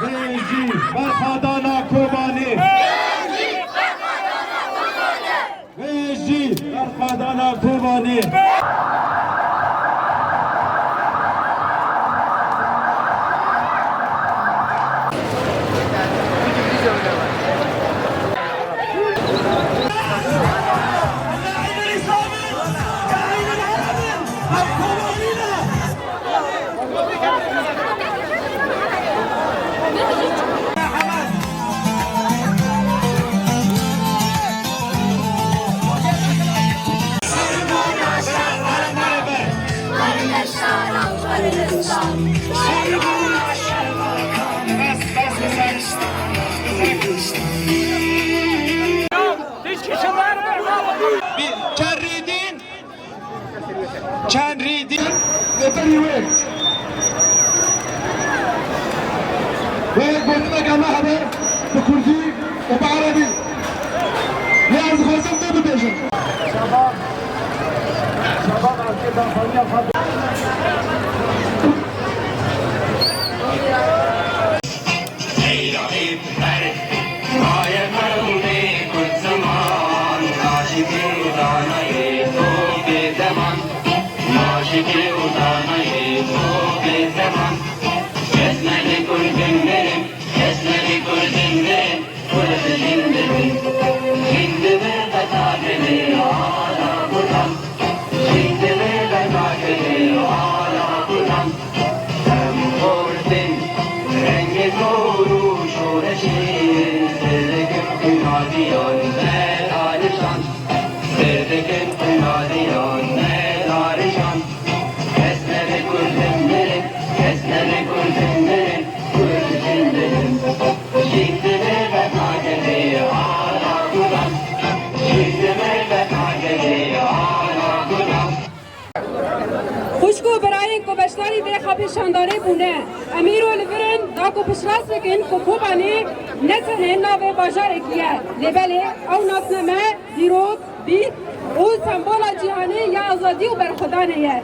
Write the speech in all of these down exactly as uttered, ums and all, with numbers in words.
Vê jî berxwedana Kobanê. Vê jî berxwedana Kobanê. Çend rîdîn, çend rîdîn. Li berî wê, wê gotineke me hebe bi kurdî û bi erebî. Lê ez dixwazim vê bibêjim. Şebab, şebab erkê bexweniya xwe. Xwişk û birayên ku beşdarî vê xwepêşandanê bûne, em îro li vir in da ku piştrast bikin ku Kobanê ne tenê navê bajarekî ye, lê belê ew nasname, dîrok, bîr û sembola cîhanê ya azadî û berxwedanê ye.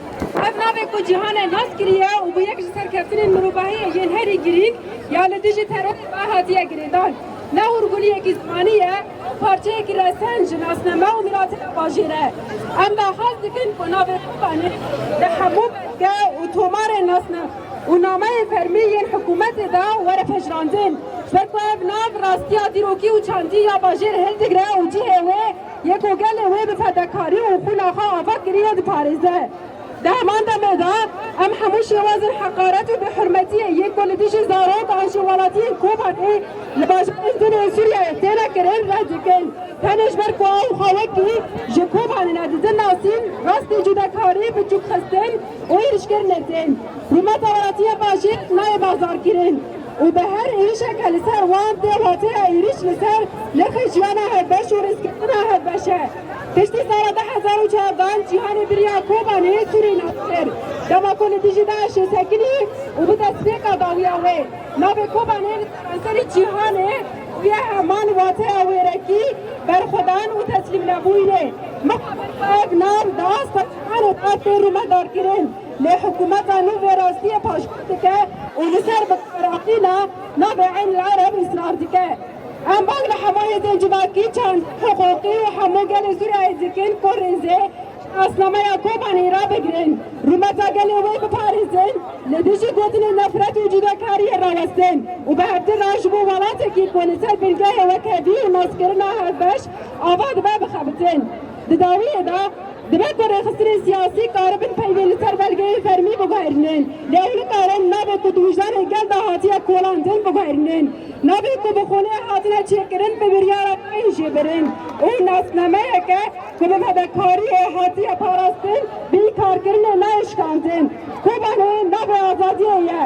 Ev navê ku cîhanê nas kiriye û bû yek ji serkeftinên mirovahiyê yên herî girîng ya li dijî terorê ve hatiye girêdan. Ne hûrguliyekî zimanî ye, ew parçeyekî resen ji nasname û mîratê ya bajêr e. Em daxwaz dikin ku navê Kobanê di hemû belge û tomarên nasname û nameyên fermî yên hikûmetê de were pejirandin. Ji ber ku ev nav rastiya dîrokî û çandî ya bajêr hildigire û cihê wê yê ku gelê wê bi fedekarî û xwîna xwe ava kiriye diparêze. Di heman demê de em hemû şêwazên heqaret û bêhurmetiyê yên ku li dijî zarok an jî welatiyên Kobanê li bajarên din ên Sûriyeyê têne kirin red dikin. Tenê ji ber ku ew xwe wekî ji Kobanê ne didin nasîn, rastî cudekarî, biçûkxistin û êrişkirinê tên. Rûmeta welatiyê bajêr nayê bazarkirin û bi her êrişeke li ser wan tê wateya êriş li ser nirxê jiyana hevbeş û rêzkirina hevbeş e. Piştî sala du hezar û çardan cîhanê biriya Kobanê Sûrî nas kir. Dema ku li dijî DAIŞê sekinî û bi destpêka dawiya wê navê Kobanê li seranserî cîhanê bûye heman wateya wêrekî, berxwedan û teslîmnebûyînê. Mixabin ev nav di asta cîhanê de tê rûmedarkirin. Lê hikûmeta nû vê rastiyê paşguh dike û li ser bikaranîna navê Eyn el Ereb israr dike. Em bang li hemû hêzên civakî, çand hiqûqî û hemû gelê Sûriyeyê dikin ku rêzê ji nasnameya Kobanî rabigirin, rûmeta gelê wê biparêzin, li dijî gotinên nefret û cudekariyê rawestin û bi hevdî re ji bo welatekî ku li ser bingehê wekevî û naskirina hevbeş ava dibe bixebitin. Di dawiyê de, dibe ku rêxistinên siyasî karibin peyvên li ser belgeyên fermî biguherînin, lê ew nikarin navê ku di wijdanê gel de hatiye kolandin biguherînin. Navê ku bi xwînê hatine çêkirin bi biryara wê jê birin û nasnameyeke ku bi fedekariyê hatiye parastin bi îkarkirinê nayê şikandin. Kobanê navê azadiyê ye.